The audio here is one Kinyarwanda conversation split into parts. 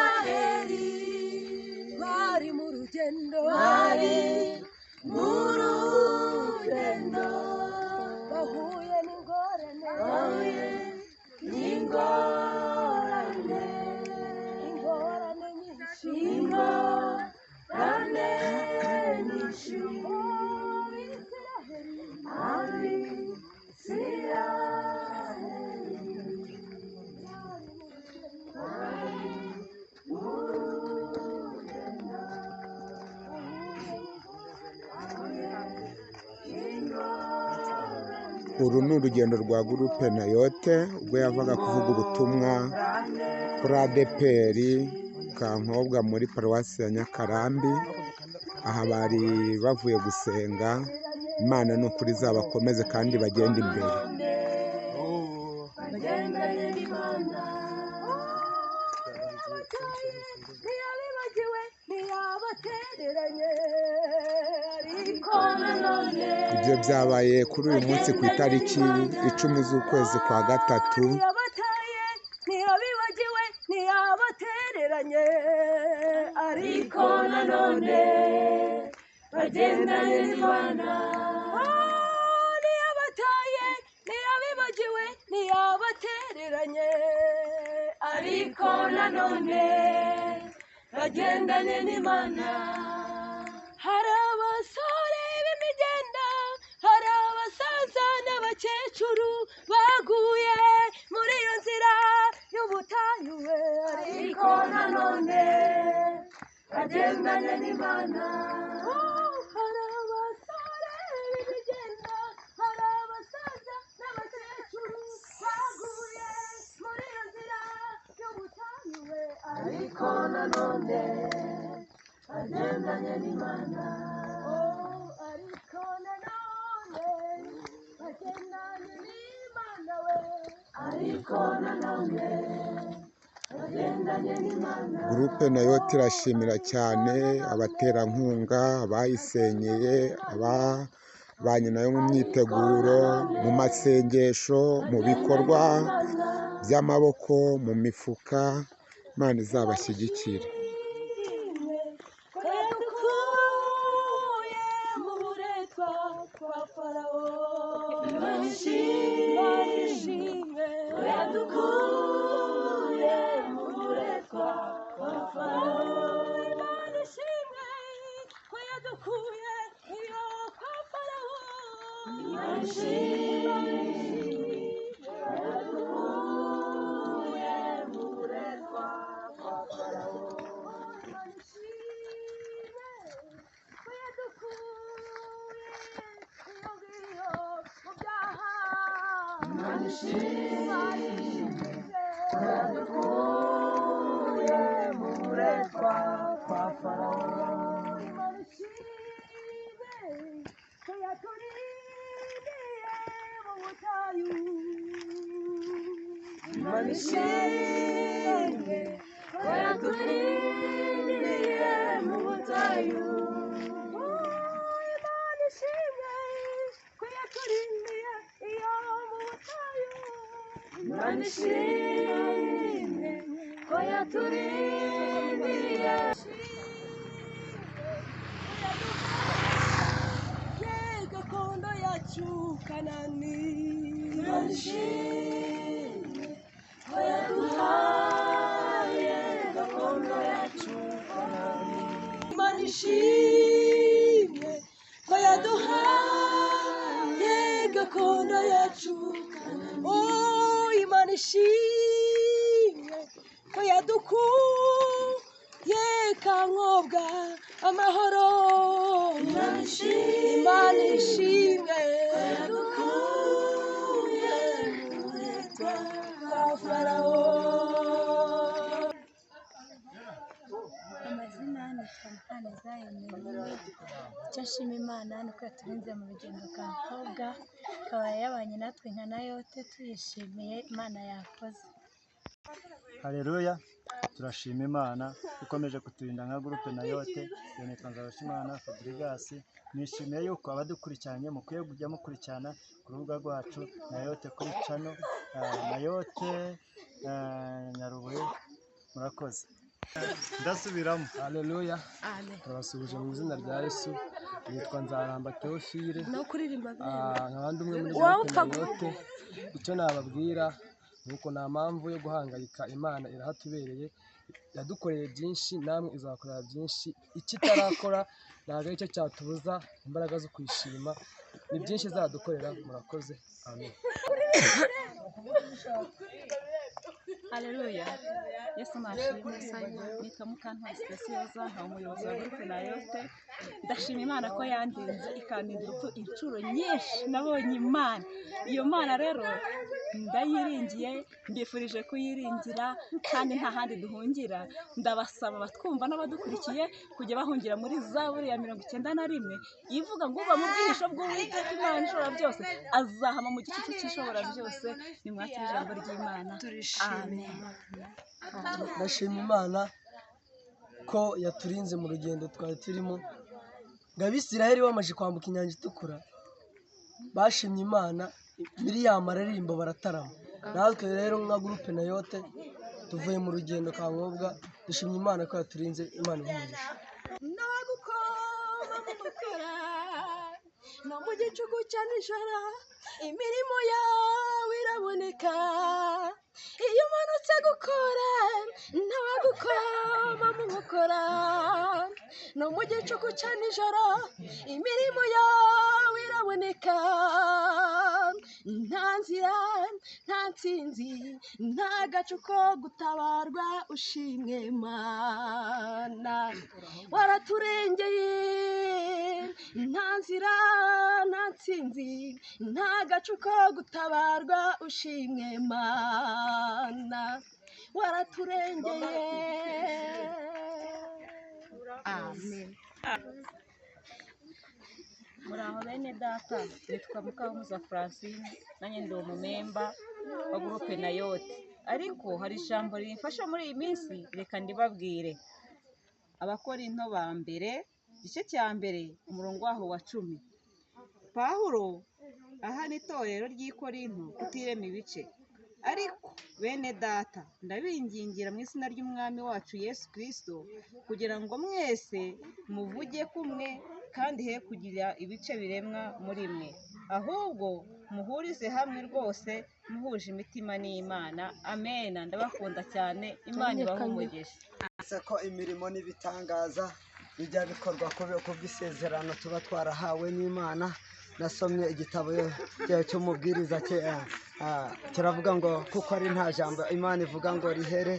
Abisiraheli bari mu rugendo, bari mu rugendo, bahuye n'ingorane, bahuye n'ingorane, ingorane nyinshi, ingorane nyinshi. Abisiraheli bari mu rugendo, bahuye n'ingorane. Uru ni urugendo rwa Groupe Nayote ubwo yavaga kuvuga ubutumwa kuri ADEPR Kankobwa muri paruwasi ya Nyakarambi. Aha bari bavuye gusenga. Imana ni ukuri izabakomeze kandi bagende imbere. Bagendanye n'Imana. Ntiyabibagiwe, ntiyabatereranye, ariko nanone Ibyo byabaye kuri uyu munsi ku itariki 10 z'ukwezi kwa gatatu. Ntiyabataye, ntiyabibagiwe, ntiyabatereranye, ariko nanone bagendanye n'Imana. Ntiyabataye, ntiyabibagiwe, ntiyabatereranye, ariko nanone bagendanye n'Imana. Hari abasore b'imigenda, hari abasaza n'abakecuru baguye muri iyo nzira y'ubutayu we, ariko nanone bagendanye n'Imana. Hari abasore b'imigenda, hari abasaza n'abakecuru baguye muri iyo nzira y'ubutayu we, ariko nanone bagendanye n'Imana. Ariko nanone bagendanye n'Imana we, ariko nanone bagendanye n'Imana. Groupe Nayote irashimira cyane abaterankunga abayisenyeye, ababanye nayo mu myiteguro, mu masengesho, mu bikorwa by'amaboko, mu mifuka. Imana izabashyigikire. Ko yadukuye mu buretwa kwa Farawo. Imana ishimwe, ko yadukuye mu buretwa kwa Farawo. Imana ishimwe, ko yadukuye iyo kwa Farawo. Imana ishimwe, ko yadukuye mu buretwa kwa Farawo. Imana ishimwe, ko yadukuye iyo ngiyo mu byaha. Imana ishimwe, ko yadukuye mu buretwa kwa Farawo. Imana ishimwe, ko yaturindiye mu butayu. Imana ishimwe, ko yaturindiye mu butayu. Imana ishimwe, ko yaturindiye iyo mu butayu. Imana ishimwe, ko yaturindiye. Ye gakondo yacu Kanani. Imana ishimwe, ko yaduhaye gakondo yacu Kanani. Imana ishimwe, ko yaduhaye gakondo yacu Kanani. Oh, Imana ishimwe, ko yadukuye Kankobwa amahoro. Imana ishimwe, ko yadukuye mu buretwa bwa Farawo. Amazina nitwa Mukaneza Emeline. Icyo nshima Imana ni uko yaturinze mu rugendo Kankobwa, ikaba yabanye natwe nka Nayote, tuyishimiye. Imana yakoze. Haleluya, turashima Imana ikomeje kuturinda nka Groupe Nayote. Iyo nitwa Nzabashimana Fabrigas. Nishimiye yuko abadukurikiranye mukwiye kujya mukurikirana ku rubuga rwacu Nayote kuri channel Nayote. Nyarubuye. Murakoze. Ndasubiramo. Haleluya. Turabasuhuje mu izina rya Yesu. Nitwa Nzaramba Theophile. Nkaba ndi umwe muri groupe Nayote. Icyo nababwira ni uko nta mpamvu yo guhangayika, Imana irahatubereye, yadukoreye byinshi, namwe izakorera byinshi. Icyo itarakora ntabwo aricyo cyatubuza imbaraga zo kuyishima, ni byinshi izadukorera. Murakoze. Amen. Haleluya. Yesu nashimwe. Nitwa Mukantwari Specioza, nkaba umuyobozi wa groupe Nayote. Ndashima Imana ko yandinze ikandinda urupfu inshuro nyinshi. Nabonye Imana. Iyo Mana rero ndayiringiye, mbifurije kuyiringira kandi nta handi duhungira. Ndabasaba batwumva n'abadukurikiye kujya bahungira muri Zaburi ya 91 ivuga ngo uba mu bwihisho bw'Uwiteka Imana ishobora byose azahama mu gicucu cy'ishobora byose. Nimwakire ijambo ry'Imana. Amen. Ndashima Imana ko yaturinze mu rugendo twari turimo. Ngo Abisiraheli bamaze kwambuka inyanja itukura bashimye Imana, Miriyamu araririmba baratarama. Natwe rero nka groupe Nayote tuvuye mu rugendo Kankobwa, dushimye Imana ko yaturinze. Imana ibahe umugisha. Nagukoma mu mukora no mu gicuku cya nijoro, imirimo yawe iraboneka. Iyo umanutse gukora ntawagukoma mu nkokora, no mu gicuku cya nijoro imirimo yawe iraboneka. Nta nzira, nta ntsinzi, nta gacu ko gutabarwa, ushimwe Mana waraturengeye. Nta nzira, nta ntsinzi, nta gacu ko gutabarwa, ushimwe Mana waraturengeye. Amen. Muraho bene data, nitwa Mukamuza Francine, nanjye ndi umumemba wa groupe Nayote. Ariko hari ijambo rimfasha muri iyi minsi, reka ndibabwire. Abakorinto ba mbere, igice cya mbere, umurongo waho wa 10. Pawulo aha ni itorero ry'i Korinto kutirema ibice. Ariko bene data, ndabingingira mu izina ry'Umwami wacu Yesu Kristo, kugira ngo mwese muvuge kumwe kandi he kugira ibice biremwa muri mwe, ahubwo muhurize hamwe rwose muhuje imitima n'Imana. Amena. Ndabakunda cyane, Imana ibahe umugisha. Ko imirimo n'ibitangaza bijya bikorwa ku bw'isezerano tuba twarahawe n'Imana. Nasomye igitabo cy'umubwiriza kiravuga ngo kuko ari nta jambo Imana ivuga ngo rihere,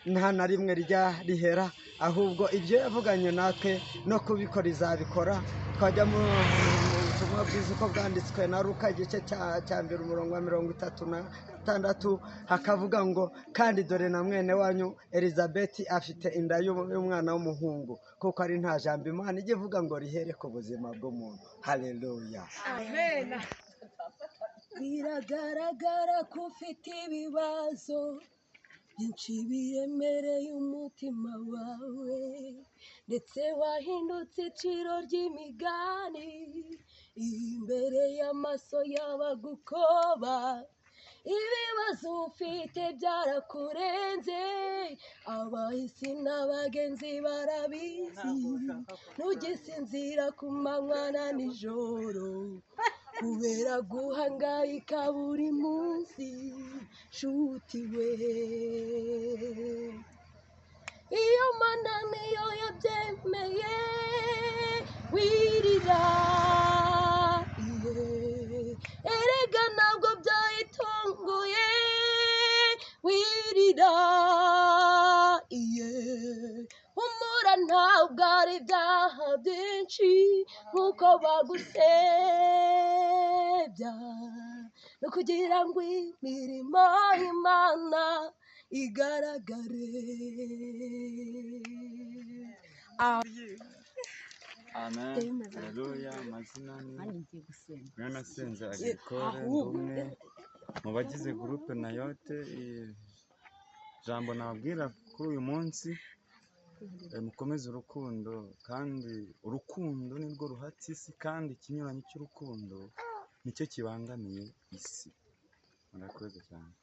nta na rimwe rijya rihera, ahubwo ibyo yavuganye natwe no kubikora izabikora. Twajya mu butumwa bwiza uko bwanditswe na Luka igice cya mbere umurongo wa 36 hakavuga ngo kandi dore na mwene wanyu Elizabeth afite inda y'umwana w'umuhungu, kuko ari nta jambo Imana ijya ivuga ngo rihere ku buzima bw'umuntu. Haleluya. Amen. Biragaragara ko ufite ibibazo byinshi biremereye umutima wawe, ndetse wahindutse iciro ry'imigani imbere y'amaso y'abagukoba. Ibibazo ufite byarakurenze, abahisi n'abagenzi barabizi, ntugisinzira ku manywa na nijoro kubera guhangayika buri munsi. Nshuti we, iyo Mana niyo yabyemeye, wirira erega ntabwo byayitunguye, wirira humura ntabwo ari ibyaha byinshi nk'uko bagusebya, no kugira ngo imirimo y'Imana igaragare. Amen. Haleluya. Amazina ni Mwanasenze Agricole, ndi umwe mu bagize groupe Nayote. Ijambo nababwira kuri uyu munsi, mukomeze urukundo, kandi urukundo nirwo ruhatse isi, kandi ikinyuranyo cy'urukundo nicyo kibangamiye isi. Murakoze cyane.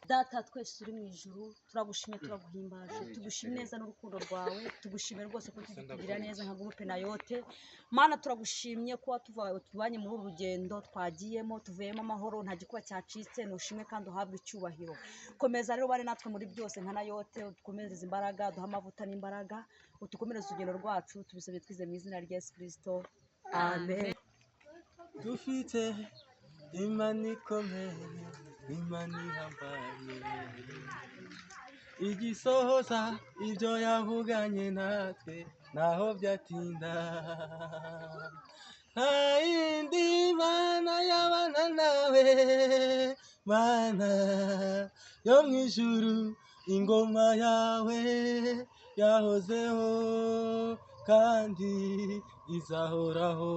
Data twese uri mu ijuru, turagushimye, turaguhimbaje, tugushimye neza n'urukundo rwawe, tugushimye rwose ko tugirira neza nka gurupe Nayote. Mana, turagushimye kuba tubanye muri uru rugendo twagiyemo, tuvuyemo amahoro, nta gikuba cyacitse. Nushimwe kandi uhabwe icyubahiro. Komeza rero ubane natwe muri byose nka Nayote, udukomereze imbaraga, duhe amavuta n'imbaraga, utukomereze urugendo rwacu. Tubisabye twize mu izina rya Yesu Kirisito, amen. Dufite Imana ikomeye, Imana ihambaye, igisohoza ibyo yavuganye natwe, ntaho byatinda. Nta yindi mana yabana nawe, Mana yo mu ijuru. Ingoma yawe yahozeho kandi izahoraho.